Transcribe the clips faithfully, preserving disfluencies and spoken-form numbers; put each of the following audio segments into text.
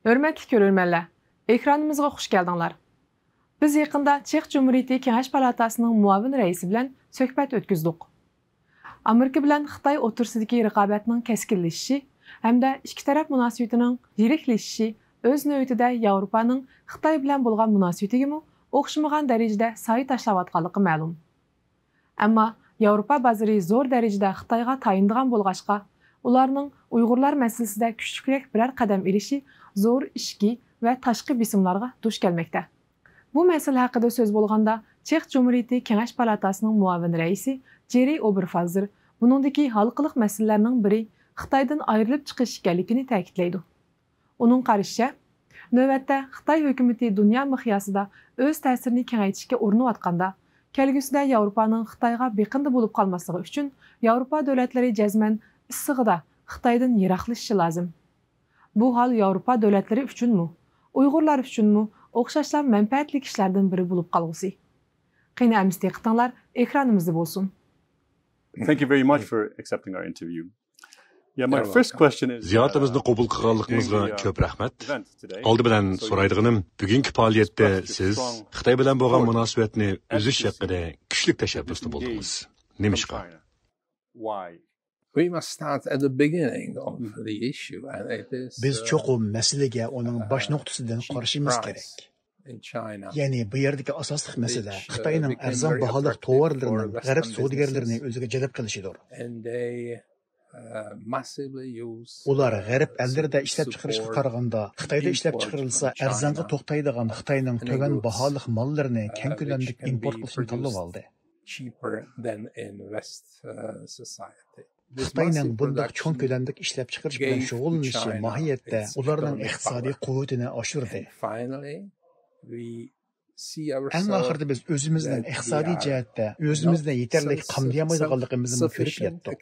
ھۆرمەتلىك كۆرۈرمەنلەر، ئېكرانىمىزغا خۇش كەلدىڭلار. بىز يېقىندا چېخ جۇمھۇرىيىتى كېڭەش پالاتاسىنىڭ مۇئاۋىن رەئىسى بىلەن سۆھبەت ئۆتكۈزدۇق. ئامېرىكا بىلەن خىتاي ئوتتۇرىسىدىكى رىقابەتنىڭ كەسكىنلىشىشى ھەمدە ئىككى تەرەپ مۇناسىۋىتىنىڭ يىرىكلىشىشى ئۆز نۆۋىتىدە ياۋروپانىڭ خىتاي بىلەن بولغان مۇناسىۋىتىگىمۇ ئوخشىمىغان دەرىجىدە سايە تاشلاۋاتقانلىقى مەلۇم. ئەمما ياۋروپا بازىرى زور دەرىجىدە خىتايغا تايىنىدىغان بولغاچقا، ئۇلارنىڭ ئۇيغۇرلار مەسىلىسىدە كۈچلۈكرەك بىرەر قەدەم ئېلىشى زور ئىچكى ۋە تاشقى بېسىملارغا دۇچ كەلمەكتە. بۇ مەسىلە ھەققىدە سۆز بولغاندا، چېخ جۇمھۇرىيىتى كېڭەش پالاتاسىنىڭ مۇئاۋىن رەئىسى جېررى ئوبېرفالزېر بۇنىڭدىكى ھالقىلىق مەسىلىلەرنىڭ بىرى خىتايدىن ئايرىلىپ چىقىش ئىكەنلىكىنى تەكىتلەيدۇ. ئۇنىڭ قارىشىچە، نۆۋەتتە خىتاي ھۆكۈمىتى دۇنيا مىقياسىدا ئۆز تەسىرىنى كېڭەيتىشكە ئۇرۇنۇۋاتقاندا، كەلگۈسىدە ياۋروپانىڭ خىتايغا بېقىندى بولۇپ قالماسلىقى ئۈچۈن ياۋروپا دۆلەتلىرى جەزمەن ئىسسىغىدا خىتايدىن يىراقلىشىشى لازىم. بۇ ھال ياۋروپا دۆلەتلىرى ئۈچۈنمۇ، ئۇيغۇرلار ئۈچۈنمۇ ئوخشاشلا مەنپەئەتلىك ئىشلاردىن بىرى بولۇپ قالغۇسى. قېنى ئەمىسە دىققىتىڭلار ئېكرانىمىزدا بولسۇن. Thank you very much for accepting our interview. Yeah, my first question is, uh, زىيارىتىمىزنى قوبۇل قىلغانلىقىڭىزغا كۆپ رەھمەت. ئالدى بىلەن سورايدىغىنىم، بۈگۈنكى پائالىيەتتە سىز خىتاي بىلەن بولغان مۇناسىۋەتنى ئۈزۈش ھەققىدە كۈچلۈك تەشەببۇستا بولدىڭىز. نېمىشقا؟ Why? We must start at the beginning of the issue, and it is, بىز uh, چوقۇم مەسىلىگە ئۇنىڭ باش نۇقتىسىدىن قارىشىمىز كېرەك. In China, يەنى بۇ يەردىكى ئاساسلىق مەسىلە which, uh, خىتاينىڭ became ئەرزان very باھالىق attractive تورلىرىنىڭ for غەرب Western سودىگەرلىرىنى businesses. ئۆزىگە جەلپ قىلىشىدۇر. And they, uh, massively use, ئۇلار uh, غەرب ئەللىرىدە ئىشلەپچىقىرىشقا قارىغاندا خىتايدا ئىشلەپچىقىرىلسا ئەرزانغا توختايدىغان خىتاينىڭ تۆۋەن باھالىق ماللىرىنى كەڭ كۆلەمدە ئىمپورت قىلىشنى تاللىۋالدى. Cheaper than in West, uh, society. خىتاينىڭ بۇنداق چوڭ كۆلەمدىكى ئىشلەپچىقىرىش بىلەن شۇغۇللىنىشى ماھىيەتتە ئۇلارنىڭ ئىقتىسادىي قۇۋۋىتىنى ئاشۇردى. ئەڭ ئاخىرىدا بىز ئۆزىمىزنىڭ ئىقتىسادىي جەھەتتە ئۆزىمىزنى يېتەرلىك قامدىيالمايدىغانلىقىمىزنى كۆرۈپ يەتتۇق.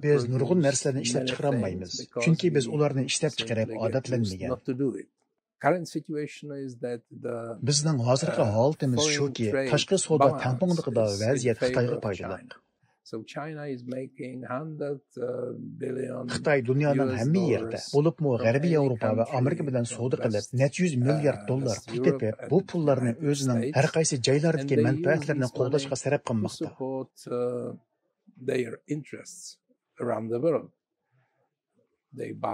بىز نۇرغۇن نەرسىلەرنى ئىشلەپچىقىرالمايمىز، چۈنكى بىز ئۇلارنى ئىشلەپچىقىرىپ ئادەتلەنمىگەن. بىزنىڭ ھازىرقى ھالىتىمىز شۇكى، تاشقى سودا تەڭپۇڭلۇقىدا ۋەزىيەت خىتايغا پايدىلىق. خىتاي دۇنيانىڭ ھەممە يېرىدە، بولۇپمۇ غەربىي ياۋروپا ۋە ئامېرىكا بىلەن سودا قىلىپ، نەچچە يۈز مىليارد دوللار پۇل تېپىپ، بۇ پۇللارنى ئۆزىنىڭ ھەر قايسى جايلاردىكى مەنپەئەتلىرىنى قوغداشقا سەرپ قىلماقتا.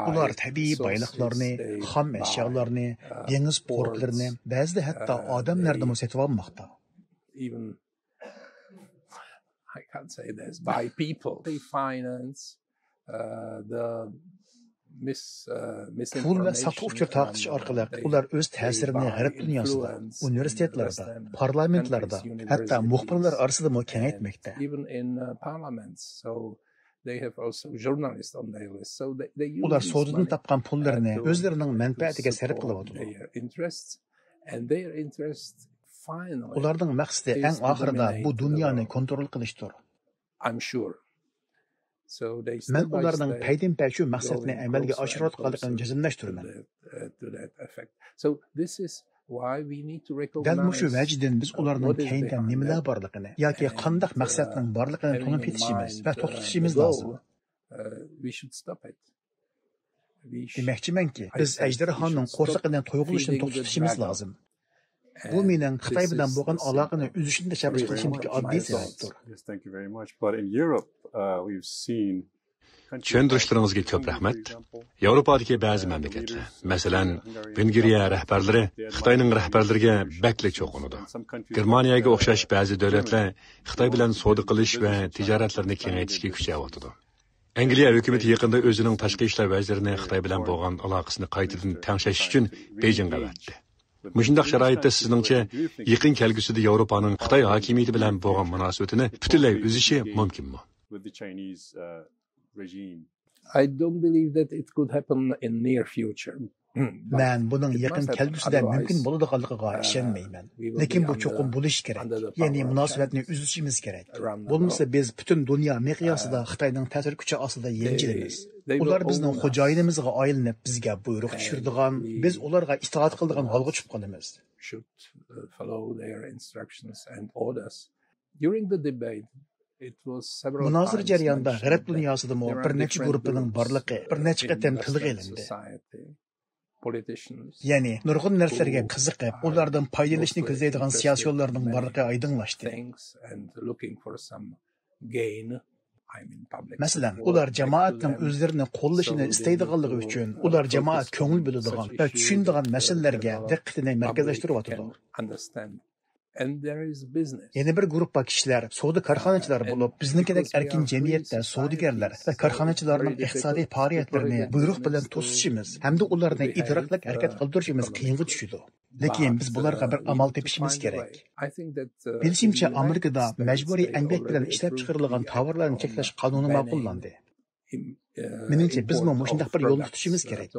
ئۇلار تەبىئىي بايلىقلارنى، خام ئەشيالارنى، دېڭىز پورتلىرىنى، بەزىدە ھەتتا ئادەملەرنىمۇ سېتىۋالماقتا. I can't say this, by people. They finance, uh, the mis-, uh, پۇل ۋە ساختا ئۇچۇر تارقىتىش ئارقىلىق ئۇلار ئۆز تەسىرىنى غەرب دۇنياسىدا، ئۇنىۋېرسىتېتلاردا، پارلامېنتلاردا، ھەتتا مۇخبىرلار ئارىسىدىمۇ كېڭەيتمەكتە. Even in, uh, parliaments. So they have also journalists on their list. So they, they use ئۇلار سودىدىن تاپقان پۇللىرىنى ئۆزلىرىنىڭ مەنپەئەتىگە سەرپ قىلىۋاتىدۇ. ئۇلارنىڭ مەقسىتى ئەڭ ئاخىرىدا بۇ دۇنيانى كونترول قىلىشتۇر. مەن ئۇلارنىڭ پەيدىنپەي شۇ مەقسەتنى ئەمەلگە ئاشۇرۇۋاتقانلىقىنى جەزملەشتۈرىمەن. دەل مۇشۇ ۋەجىدىن بىز ئۇلارنىڭ كەينىدە نېمىلەر بارلىقىنى ياكى قانداق مەقسەتنىڭ بارلىقىنى تونۇپ يېتىشىمىز ۋە توختىتىشىمىز لازىم. دېمەكچىمەنكى، بىز ئەجدىھانىڭ قورسىقىنى تويغۇزۇشنى توختىتىشىمىز لازىم. بۇ مېنىڭ خىتاي بىلەن بولغان ئالاقىنى ئۈزۈشنى تەشەببۇس قىلىشىمدىكى ئاددىي سەۋەبتۇر. چۈشەندۈرۈشلىرىڭىزگە كۆپ رەھمەت. ياۋروپادىكى بەزى مەملىكەتلەر، مەسىلەن، ۋېنگرىيە رەھبەرلىرى خىتاينىڭ رەھبەرلىرىگە بەكلا چوقۇنىدۇ. گېرمانىيەگە ئوخشاش بەزى دۆلەتلەر خىتاي بىلەن سودا قىلىش ۋە تىجارەتلىرىنى كېڭەيتىشكە كۈچەۋاتىدۇ. ئەنگلىيە ھۆكۈمىتى يېقىندا ئۆزىنىڭ تاشقى ئىشلار ۋەزىرىنى خىتاي بىلەن بولغان ئالاقىسىنى قايتىدىن تەڭشەش ئۈچۈن بېيجىڭغا ئەۋەتتى. مۇشۇنداق شارائىتتا سىزنىڭچە يېقىن كەلگۈسىدە ياۋروپانىڭ خىتاي ھاكىمىيىتى بىلەن بولغان مۇناسىۋىتىنى پۈتۈنلەي ئۈزۈشى مۇمكىنمۇ؟ I don't believe that it could happen in near future. مەن بۇنىڭ يېقىن كەلگۈسىدە مۇمكىن بولىدىغانلىقىغا ئىشەنمەيمەن. لېكىن بۇ چوقۇم بولۇشى كېرەك. يەنى مۇناسىۋەتنى ئۈزۈشىمىز كېرەك. بولمىسا بىز پۈتۈن دۇنيا مىقياسىدا خىتاينىڭ تەسىر كۈچى ئاستىدا يەنجىلىمىز. ئۇلار بىزنىڭ خوجايىنىمىزغا ئايلىنىپ، بىزگە بۇيرۇق چۈشۈرىدىغان، بىز ئۇلارغا ئىتائەت قىلىدىغان ھالغا چۈشۈپ قالىمىز. مۇنازىرە جەريانىدا غەرب دۇنياسىدىمۇ بىر نەچچە گۇرۇپپىنىڭ بارلىقى بىر نەچچە قېتىم تىلغا ئېلىندى. يەنى نۇرغۇن نەرسىلەرگە قىزىقىپ، ئۇلاردىن پايدىلىنىشنى كۆزلەيدىغان سىياسىيونلارنىڭ بارلىقى ئايدىڭلاشتى. مەسىلەن، ئۇلار جامائەتنىڭ ئۆزلىرىنى قوللىشىنى ئىستەيدىغانلىقى ئۈچۈن، ئۇلار جامائەت كۆڭۈل بۆلىدىغان ۋە چۈشىنىدىغان مەسىلىلەرگە دىققىتىنى مەركەزلەشتۈرۈۋاتىدۇ. يەنە بىر گۇرۇپپا كىشىلەر سودا كارخانىچىلار بولۇپ، بىزنىڭكىدەك ئەركىن جەمئىيەتتە سودىگەرلەر ۋە كارخانىچىلارنىڭ ئىقتىسادىي پائالىيەتلىرىنى بۇيرۇق بىلەن توسۇشىمىز ھەمدە ئۇلارنى ئىدراكلىق ھەرىكەت قىلدۇرۇشىمىز قىيىنغا چۈشىدۇ. لېكىن بىز بۇلارغا بىر ئامال تېپىشىمىز كېرەك. بىلىشىمچە، ئامېرىكىدا مەجبۇرىي ئەمگەك بىلەن ئىشلەپچىقىرىلغان تاۋارلارنى چەكلەش قانۇنى ماقۇللاندى. مېنىڭچە، بىزمۇ مۇشۇنداق بىر يولنى تۇتۇشىمىز كېرەك.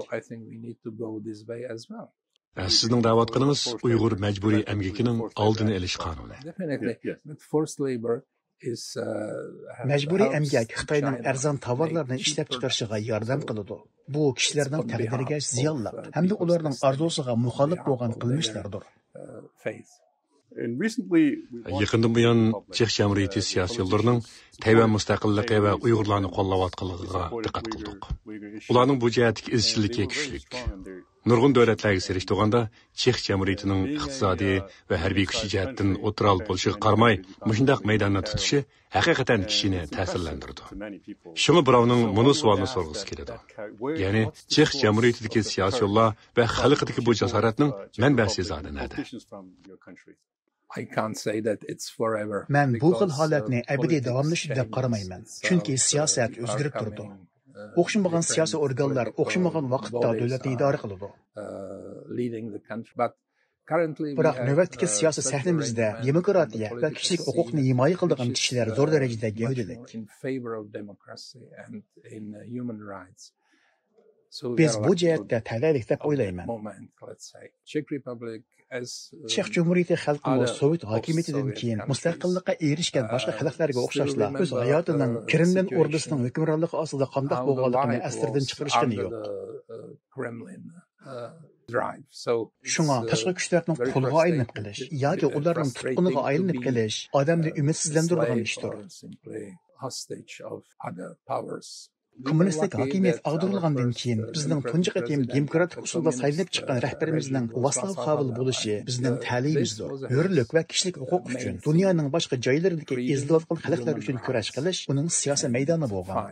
سىزنىڭ دەۋاتقىنىڭىز ئۇيغۇر مەجبۇرىي ئەمگىكىنىڭ ئالدىنى ئېلىش قانۇنى. مەجبۇرىي ئەمگەك خىتاينىڭ ئەرزان تاۋارلارنى ئىشلەپچىقىرىشىغا ياردەم قىلىدۇ. بۇ كىشىلەرنىڭ تەقدىرىگە زىيانلىق ھەمدە ئۇلارنىڭ ئارزۇسىغا مۇخالىپ بولغان قىلمىشلاردۇر. يېقىندىن بۇيان چېخ جەمھۇرىيىتى سىياسىيونلىرىنىڭ تەيۋەن مۇستەقىللىقى ۋە ئۇيغۇرلارنى قوللاۋاتقانلىقىغا دىققەت قىلدۇق. ئۇلارنىڭ بۇ جەھەتتىكى ئىزچىللىكى كۈچلۈك. نۇرغۇن دۆلەتلەرگە سېلىشتۇرغاندا، چېخ جەمھۇرىيىتىنىڭ ئىقتىسادىي ۋە ھەربىي كۈچى جەھەتتىن ئوتتۇرا ھالدا بولۇشىغا قارىماي، مۇشۇنداق مەيداننى تۇتۇشى ھەقىقەتەن كىشىنى تەسىرلەندۈرىدۇ. شۇڭا بىراۋنىڭ مۇنۇ سوئالنى سورىغۇسى كېلىدۇ. يەنى، چېخ جەمھۇرىيىتىدىكى سىياسىيونلار ۋە خەلقىدىكى بۇ جاسارەتنىڭ مەنبەسى زادى نەدە؟ مەن بۇ خىل ھالەتنى ئەبەدىي داۋاملىشىدۇ دەپ قارىمايمەن، چۈنكى سىياسەت ئۆزگىرىپ تۇرىدۇ. ئوخشىمىغان سىياسىي ئورگانلار ئوخشىمىغان ۋاقىتتا دۆلەتنى ئىدارە قىلىدۇ. بىراق نۆۋەتتىكى سىياسىي سەھنىمىزدە دېموكراتىيە ۋە كىشىلىك ھوقۇقنى ھىمايە قىلىدىغان كىشىلەر زور دەرىجىدە گەۋدىلىك. بىز بۇ جەھەتتە تەلەيلىك دەپ ئويلايمەن. چېخ جۇمھۇرىيىتى خەلقىمۇ سوۋېت ھاكىمىيىتىدىن كېيىن مۇستەقىللىققا ئېرىشكەن باشقا خەلقلەرگە ئوخشاشلا ئۆز ھاياتىنىڭ كرېملىن ئوردىسىنىڭ ھۆكۈمرانلىقى ئاستىدا قانداق بولغانلىقىنى ئەستىدىن چىقىرىشقىنى يوق. شۇڭا تاشقى كۈچلەرنىڭ قۇلىغا ئايلىنىپ قېلىش ياكى ئۇلارنىڭ تۇتقۇنىغا ئايلىنىپ قېلىش ئادەمنى ئۈمىدسىزلەندۈرىدىغان ئىشتۇر. كوممۇنىستىك ھاكىمىيەت ئاغدۇرۇلغاندىن كېيىن، بىزنىڭ تۇنجى قېتىم دېموكراتىك ئۇسۇلدا سايلىنىپ چىققان رەھبىرىمىزنىڭ ۋاسلاۋ ھاۋېل بولۇشى بىزنىڭ تەلىيىمىزدۇر. ھۆرلۈك ۋە كىشىلىك ھوقۇق ئۈچۈن دۇنيانىڭ باشقا جايلىرىدىكى ئېزىلىۋاتقان خەلقلەر ئۈچۈن كۈرەش قىلىش ئۇنىڭ سىياسىي مەيدانى بولغان.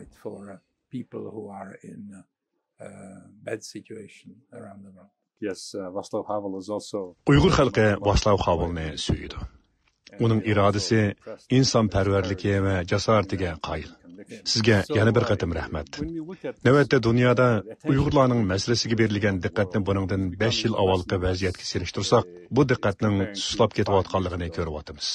ئۇيغۇر خەلقى ۋاسلاۋ ھاۋېلنى سۆيىدۇ. ئۇنىڭ ئىرادىسى، ئىنسانپەرۋەرلىكى ۋە جاسارىتىگە قايىل. سىزگە يەنە بىر قېتىم رەھمەت. نۆۋەتتە دۇنيادا ئۇيغۇرلارنىڭ مەسىلىسىگە بېرىلگەن دىققەتنى بۇنىڭدىن بەش يىل ئاۋۋالقى ۋەزىيەتكە سېلىشتۇرساق، بۇ دىققەتنىڭ سۇسلاپ كېتىۋاتقانلىقىنى كۆرۈۋاتىمىز.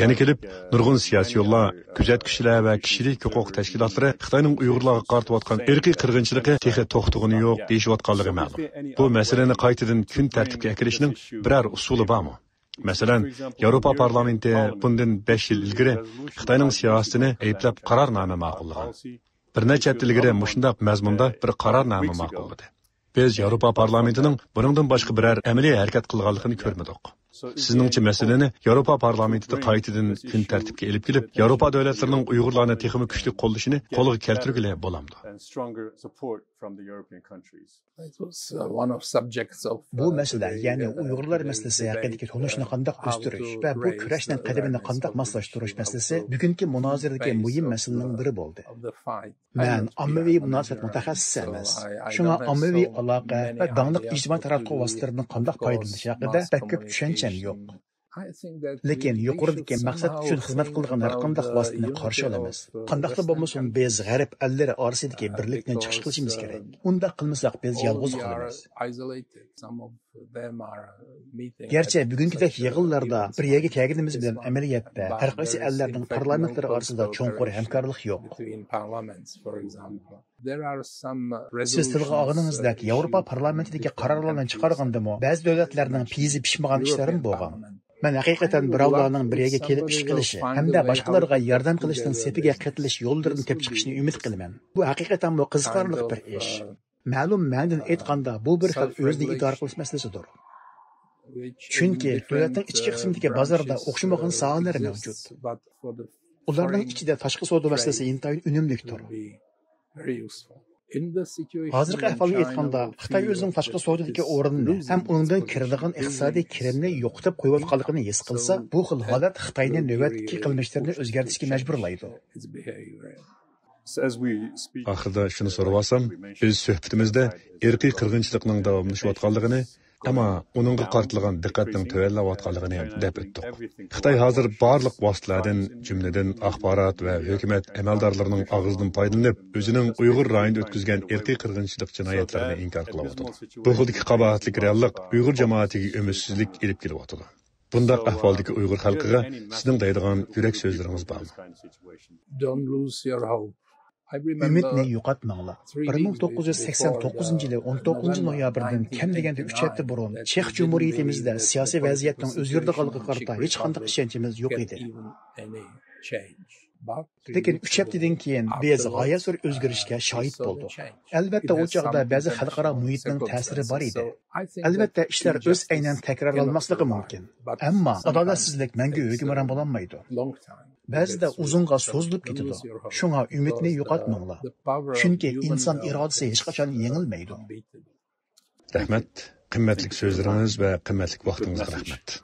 يەنە كېلىپ، نۇرغۇن سىياسىيونلار، كۆزەتكۈچىلەر ۋە كىشىلىك ھوقۇق تەشكىلاتلىرى خىتاينىڭ ئۇيغۇرلارغا قارىتىۋاتقان ئىرقىي قىرغىنچىلىقى تېخى توختىغىنى يوق دېيىشىۋاتقانلىقى مەلۇم. بۇ مەسىلىنى قايتىدىن كۈن تەرتىپكە ئەكىرىشنىڭ بىرەر ئۇسۇلى بارمۇ؟ مەسىلەن، ياۋروپا پارلامېنتى بۇندىن بەش يىل ئىلگىرى خىتاينىڭ سىياسىتىنى ئەيىبلەپ قارارنامە ماقۇللىغان. بىر نەچچە ھەپتە ئىلگىرى مۇشۇنداق مەزمۇندا بىر قارارنامە ماقۇللىدى. بىز ياۋروپا پارلامېنتىنىڭ بۇنىڭدىن باشقا بىرەر ئەمەلىي ھەرىكەت قىلغانلىقىنى كۆرمىدۇق. سىزنىڭچە مەسىلىنى ياۋروپا پارلامېنتىدا قايتىدىن كۈن تەرتىپكە ئېلىپ كېلىپ، ياۋروپا دۆلەتلىرىنىڭ ئۇيغۇرلارنى تېخىمۇ كۈچلۈك قوللىشىنى قولغا كەلتۈرگىلى بولامدۇ؟ بۇ مەسىلە، يەنى ئۇيغۇرلار مەسىلىسى ھەققىدىكى تونۇشنى قانداق ئۆستۈرۈش ۋە بۇ كۈرەشنىڭ قەدىمىنى قانداق ماسلاشتۇرۇش مەسىلىسى بۈگۈنكى مۇنازىرىدىكى مۇھىم مەسىلىنىڭ بىرى بولدى. مەن ئاممىۋى مۇناسىۋەت مۇتەخەسسىسى ئەمەس. شۇڭا ئاممىۋى ئالاقە ۋە داڭلىق ئىجتىمائىي تاراتقۇ ۋاسىتىلىرىدىن قانداق پايدىلىنىش ھەققىدە بەك كۆپ چۈشەنچەم يوق. لېكىن يۇقىرىدىكى مەقسەت ئۈچۈن خىزمەت قىلغان ھەرقانداق ۋاسىتىنى قارشى ئالىمىز. قانداقلا بولمىسۇن، بىز غەرب ئەللىرى ئارىسىدىكى بىرلىكنى چىقىش قىلىشىمىز كېرەك. ئۇنداق قىلمىساق، بىز يالغۇز قالىمىز. گەرچە بۈگۈنكىدەك يىغىنلاردا بىر يەرگە كەلگىنىمىز بىلەن ئەمەلىيەتتە ھەر قايسى ئەللەرنىڭ پارلامېنتلىرى ئارىسىدا چوڭقۇر ھەمكارلىق يوق. سىز تىلغا ئالغىنىڭىزدەك، ياۋروپا پارلامېنتىدىكى قارارلارنى چىقارغاندىمۇ بەزى دۆلەتلەرنىڭ پېيىزى پىشمىغان ئىشلارمۇ بولغان. مەن ھەقىقەتەن بىراۋلارنىڭ بىر يەرگە كېلىپ ئىش قىلىشى ھەمدە باشقىلارغا ياردەم قىلىشنىڭ سېپىگە قېتىلىش يوللىرىنى تېپىپ چىقىشىنى ئۈمىد قىلىمەن. بۇ ھەقىقەتەنمۇ قىزىقارلىق بىر ئىش. مەلۇم مەنىدىن ئېيتقاندا، بۇ بىر خىل ئۆزىنى ئىدارە قىلىش مەسىلىسىدۇر. چۈنكى دۆلەتنىڭ ئىچكى قىسمىدىكى بازاردا ئوخشىمىغان ساھەلەر مەۋجۇت. ئۇلارنىڭ ئىچىدە تاشقى سودا مەسىلىسى ئىنتايىن ئۈنۈملۈكتۇر. ھازىرقى ئەھۋالنى ئېيتقاندا، خىتاي ئۆزىنىڭ تاشقى سودىدىكى ئورنىنى ھەم ئۇنىڭدىن كىرىدىغان ئىقتىسادىي كىرىمنى يوقىتىپ قويۇۋاتقانلىقىنى ھېس قىلسا، بۇ خىل ھالەت خىتاينى نۆۋەتتىكى قىلمىشلىرىنى ئۆزگەرتىشكە مەجبۇرلايدۇ. ئاخىرىدا شۇنى سورىۋالسام، بىز سۆھبىتىمىزدە ئىرقىي قىرغىنچىلىقنىڭ داۋاملىشىۋاتقانلىقىنى، ئەمما ئۇنىڭغا قارىتىلغان دىققەتنىڭ تۆۋەنلەۋاتقانلىقىنى دەپ ئۆتتۇق. خىتاي ھازىر بارلىق ۋاسىتىلەردىن، جۈملىدىن ئاخبارات ۋە ھۆكۈمەت ئەمەلدارلىرىنىڭ ئاغزىدىن پايدىلىنىپ، ئۆزىنىڭ ئۇيغۇر رايونىدا ئۆتكۈزگەن ئىرقىي قىرغىنچىلىق جىنايەتلىرىنى ئىنكار قىلىۋاتىدۇ. بۇ خىلدىكى قاباھەتلىك رېئاللىق ئۇيغۇر جامائىتىگە ئۈمىدسىزلىك ئېلىپ كېلىۋاتىدۇ. بۇنداق ئەھۋالدىكى ئۇيغۇر خەلقىگە سىزنىڭ دەيدىغان يۈرەك سۆزلىرىڭىز بارمۇ؟ ئۈمىدنى يوقاتماڭلار. بىر مىڭ توققۇز يۈز سەكسەن توققۇزىنچى يىلى ئون توققۇزىنچى نويابىردىن كەم دېگەندە ئۈچ ھەپتە بۇرۇن چېخ جۇمھۇرىيىتىمىزدە سىياسىي ۋەزىيەتنىڭ ئۆزگىرىدىغانلىقىغا قارىتا ھېچقانداق ئىشەنچىمىز يوق ئىدى. لېكىن ئۈچ ھەپتىدىن كېيىن بىز غايەت زور ئۆزگىرىشكە شاھىت بولدۇق. ئەلۋەتتە، ئۇ چاغدا بەزى خەلقئارا مۇھىتنىڭ تەسىرى بار ئىدى. ئەلۋەتتە، ئىشلار ئۆز ئەينەن تەكرارلانماسلىقى مۇمكىن. ئەمما ئادالەتسىزلىك مەڭگۈ ھۆكۈمران بولالمايدۇ. بەزىدە ئۇزۇنغا سوزۇلۇپ كېتىدۇ. شۇڭا ئۈمىدنى يوقاتماڭلار. چۈنكى ئىنسان ئىرادىسى ھېچقاچان يېڭىلمەيدۇ. رەھمەت، قىممەتلىك سۆزلىرىڭىز ۋە قىممەتلىك ۋاقتىڭىزغا رەھمەت.